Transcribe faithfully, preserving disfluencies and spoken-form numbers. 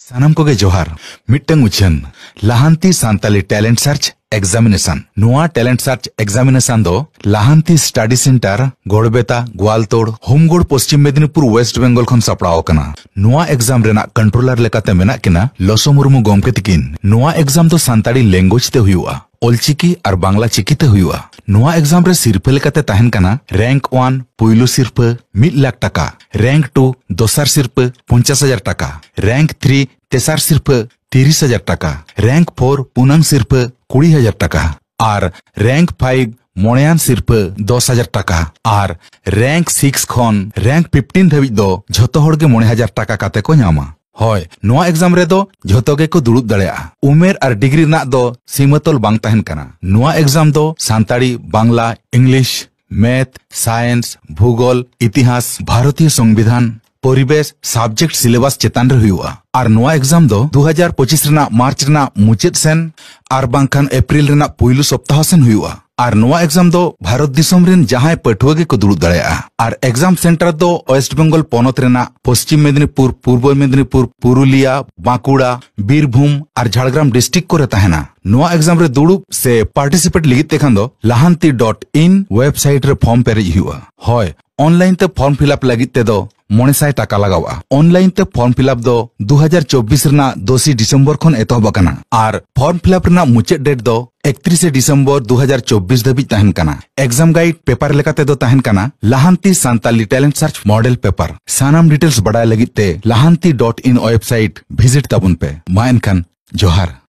ᱥᱟᱱᱟᱢ ᱠᱚᱜᱮ ᱡᱚᱦᱟᱨ᱾ ᱢᱤᱫᱴᱟᱝ ᱩᱪᱷᱟᱹᱱ, Lahanti Santali talent search examination. ᱱᱚᱣᱟ ᱴᱮᱞᱮᱱᱴ ᱥᱟᱨᱪ ᱮᱠᱡᱟᱢᱤᱱᱮᱥᱚᱱ ᱫᱚ Lahanti study centre, Garbeta, Goaltore, Humgarh, Paschim Medinipur, West Bengal ᱠᱷᱚᱱ ᱥᱟᱯᱲᱟᱣ ᱟᱠᱟᱱᱟ᱾ ᱱᱚᱣᱟ ᱮᱠᱡᱟᱢ ᱨᱮᱱᱟᱜ ᱠᱚᱱᱴᱨᱳᱞᱟᱨ ᱞᱮᱠᱟᱛᱮ ᱢᱮᱱᱟᱜ ᱠᱤᱱᱟ ᱞᱚᱥᱚ ᱢᱩᱨᱢᱩ ᱜᱚᱢᱠᱮ ᱛᱤᱠᱤᱱ᱾ ᱱᱚᱣᱟ ᱮᱠᱡᱟᱢ ᱫᱚ ᱥᱟᱱᱛᱟᱲᱤ ᱞᱮᱝᱜᱩᱭᱮᱡᱽ ᱛᱮ ᱦᱩᱭᱩᱜᱼᱟ, ᱚᱞᱪᱤᱠᱤ ᱟᱨ ᱵᱟᱝᱞᱟ ᱪᱤᱠᱤ ᱛᱮ ᱦᱩᱭᱩᱜᱼᱟ᱾ ᱱᱚᱣᱟ ᱮᱠᱡᱟᱢ ᱨᱮ ᱥᱤᱨᱯᱷᱟᱹ ᱞᱮᱠᱟᱛᱮ ᱛᱟᱦᱮᱱ ᱠᱟᱱᱟ ᱨᱮᱝᱠ ᱚᱣᱟᱱ ᱯᱩᱭᱞᱩ ᱥᱤᱨᱯᱷᱟᱹ ᱢᱤᱫ ᱞᱟᱠᱷ ᱴᱟᱠᱟ, ᱨᱮᱝᱠ ᱴᱩ ᱫᱚᱥᱟᱨ ᱥᱤᱨᱯᱷᱟᱹ ᱯᱚᱧᱪᱟᱥ ᱦᱟᱡᱟᱨ ᱴᱟᱠᱟ, ᱨᱮᱝᱠ ᱛᱷᱨᱤ ᱛᱮᱥᱟᱨ ᱥᱤᱨᱯᱷᱟᱹ ᱛᱤᱨᱤᱥ ᱦᱟᱡᱟᱨ ᱴᱟᱠᱟ, ᱨᱮᱝᱠ ᱯᱷᱳᱨ ᱯᱩᱱᱟᱝ ᱥᱤᱨᱯᱷᱟᱹ ᱠᱩᱲᱤ ᱦᱟᱡᱟᱨ ᱴᱟᱠᱟ ᱟᱨ ᱨᱮᱝᱠ ᱯᱷᱟᱭᱤᱵᱷ ᱢᱚᱬᱮᱭᱟᱱ ᱥᱤᱨᱯᱷᱟᱹ ᱫᱚᱥ ᱦᱟᱡᱟᱨ ᱴᱟᱠᱟ ᱟᱨ ᱨᱮᱝᱠ ᱥᱤᱠᱥ ᱠᱷᱚᱱ ᱨᱮᱝᱠ ᱯᱷᱤᱯᱴᱤᱱ ᱫᱷᱟᱹᱵᱤᱡ ᱫᱚ ᱡᱷᱚᱛᱚ ᱦᱚᱲ ᱜᱮ ᱢᱚᱬᱮ ᱦᱟᱡᱟᱨ ᱴᱟᱠᱟ ᱠᱟᱛᱮ ᱠᱚ ᱧᱟᱢᱟ᱾ ᱦᱳᱭ, ᱱᱚᱣᱟ ᱮᱠᱡᱟᱢ ᱨᱮᱫᱚ ᱡᱷᱚᱛᱚ ᱜᱮᱠᱚ ᱫᱩᱲᱩᱵ ᱫᱟᱲᱮᱭᱟᱜᱼᱟ᱾ ᱩᱢᱮᱨ ᱟᱨ ᱰᱤᱜᱽᱨᱤ ᱨᱮᱱᱟᱜ ᱫᱚ ᱥᱤᱢᱟᱹᱛᱚᱞ ᱵᱟᱝ ᱛᱟᱦᱮᱱ ᱠᱟᱱᱟ᱾ ᱱᱚᱣᱟ ᱮᱠᱡᱟᱢ ᱫᱚ Santali, Bangla, English, math, science, ᱵᱷᱩᱜᱳᱞ, ᱤᱛᱤᱦᱟᱥ, ᱵᱷᱟᱨᱚᱛᱤᱭᱚ ᱥᱚᱝᱵᱤᱫᱷᱟᱱ, ᱯᱚᱨᱤᱵᱮᱥ ᱥᱟᱵᱡᱮᱠᱴ ᱥᱤᱞᱮᱵᱟᱥ ᱪᱮᱛᱟᱱ ᱨᱮ ᱦᱩᱭᱩᱜᱼᱟ᱾ ᱟᱨ ᱱᱚᱣᱟ ᱮᱠᱡᱟᱢ ᱫᱚ ᱫᱩ ᱦᱟᱡᱟᱨ ᱯᱚᱸᱪᱤᱥ ᱨᱮᱱᱟᱜ ᱢᱟᱨᱪ ᱨᱮᱱᱟᱜ ᱢᱩᱪᱟᱹᱫ ᱥᱮᱱ ᱟᱨ ᱵᱟᱝᱠᱷᱟᱱ ᱮᱯᱨᱤᱞ ᱨᱮᱱᱟᱜ ᱯᱩᱭᱞᱩ ᱥᱚᱯᱛᱟᱦᱚ ᱥᱮᱱ ᱦᱩᱭᱩᱜᱼᱟ᱾ ᱟᱨ ᱱᱚᱣᱟ ᱮᱠᱡᱟᱢ ᱫᱚ ᱵᱷᱟᱨᱚᱛ ᱫᱤᱥᱚᱢ ᱨᱮᱱ ᱡᱟᱦᱟᱸᱭ ᱯᱟᱹᱴᱷᱩᱣᱟᱹ ᱜᱮᱠᱚ ᱫᱩᱲᱩᱵ ᱫᱟᱲᱮᱭᱟᱜᱼᱟ᱾ ᱟᱨ ᱮᱠᱡᱟᱢ ᱥᱮᱱᱴᱟᱨ ᱫᱚ ᱳᱭᱮᱥᱴ ᱵᱮᱝᱜᱚᱞ ᱯᱚᱱᱚᱛ ᱨᱮᱱᱟᱜ ᱯᱚᱥᱪᱤᱢ ᱢᱮᱫᱤᱱᱤᱯᱩᱨ, ᱯᱩᱨᱵᱚ ᱢᱮᱫᱤᱱᱤᱯᱩᱨ, ᱯᱩᱨᱩᱞᱤᱭᱟ, ᱵᱟᱸᱠᱩᱲᱟ, ᱵᱤᱨᱵᱷᱩᱢ ᱟᱨ ᱡᱷᱟᱲᱜᱨᱟᱢ ᱰᱤᱥᱴᱨᱤᱠᱴ ᱠᱚᱨᱮ ᱛᱟᱦᱮᱱᱟ᱾ ᱱᱚᱣᱟ ᱮᱠᱡᱟᱢ ᱨᱮ ᱫᱩᱲᱩᱵ ᱥᱮ ᱯᱟᱨᱴᱤᱥᱤᱯᱮᱴ ᱞᱟᱹᱜᱤᱫ ᱛᱮ ᱠᱷᱟᱱ ᱫᱚ ᱞᱟᱦᱟᱱᱛᱤ ᱰᱚᱴ ᱤᱱ ᱣᱮᱵᱥᱟᱭᱤᱴ ᱨᱮ ᱯᱷᱚᱨᱢ ᱯᱮᱨᱮᱡ ᱦᱩᱭᱩᱜᱼᱟ᱾ ᱦᱳᱭ, ᱚᱱᱞᱟᱭᱤᱱ ᱛᱮ ᱯᱷᱚᱨᱢ ᱯᱷᱤᱞᱟᱯ ᱞᱟᱹᱜᱤᱫ ᱛᱮᱫᱚ ᱢᱚᱬᱮ ᱥᱟᱭ ᱴᱟᱠᱟ ᱞᱟᱜᱟᱣᱜᱼᱟ᱾ ᱚᱱᱞᱟᱭᱤᱱ ᱛᱮ ᱯᱷᱚᱨᱢ ᱯᱷᱤᱞᱟᱯ ᱫᱚ ᱫᱩ ᱦᱟᱡᱟᱨ ᱪᱚᱵᱵᱤᱥ ᱨᱮᱱᱟᱜ ᱫᱚᱥᱤ ᱰᱤᱥᱮᱢᱵᱚᱨ ᱠᱷᱚᱱ ᱮᱛᱚᱦᱚᱵ ᱟᱠᱟᱱᱟ ᱟᱨ ᱯᱷᱚᱨᱢ ᱯᱷᱤᱞᱟᱯ ᱨᱮᱱᱟᱜ ᱢᱩᱪᱟᱹᱫ ᱰᱮᱴ ᱫᱚ ᱮᱠᱛᱨᱤᱥᱮ ᱰᱤᱥᱮᱢᱵᱚᱨ ᱫᱩ ᱦᱟᱡᱟᱨ ᱪᱚᱵᱵᱤᱥ ᱫᱷᱟᱹᱵᱤᱡ ᱛᱟᱦᱮᱱ ᱠᱟᱱᱟ᱾ ᱮᱠᱡᱟᱢ ᱜᱟᱭᱤᱰ ᱯᱮᱯᱟᱨ ᱞᱮᱠᱟ ᱛᱮᱫᱚ ᱛᱟᱦᱮᱱ ᱠᱟᱱᱟ ᱞᱟᱦᱟᱱᱛᱤ Santali talent search model paper. ᱥᱟᱱᱟᱢ ᱰᱤᱴᱮᱞᱥ ᱵᱟᱰᱟᱭ ᱞᱟᱹᱜᱤᱫ ᱛᱮ ᱞᱟᱦᱟᱱᱛᱤ ᱰᱚᱴ ᱤᱱ ᱣᱮᱵᱥᱟᱭᱤᱴ ᱵᱷᱤᱡᱤᱴ ᱛᱟᱵᱚᱱ ᱯᱮ᱾ ᱢᱟ ᱮᱱᱠᱷᱟᱱ ᱡᱚᱦᱟᱨ᱾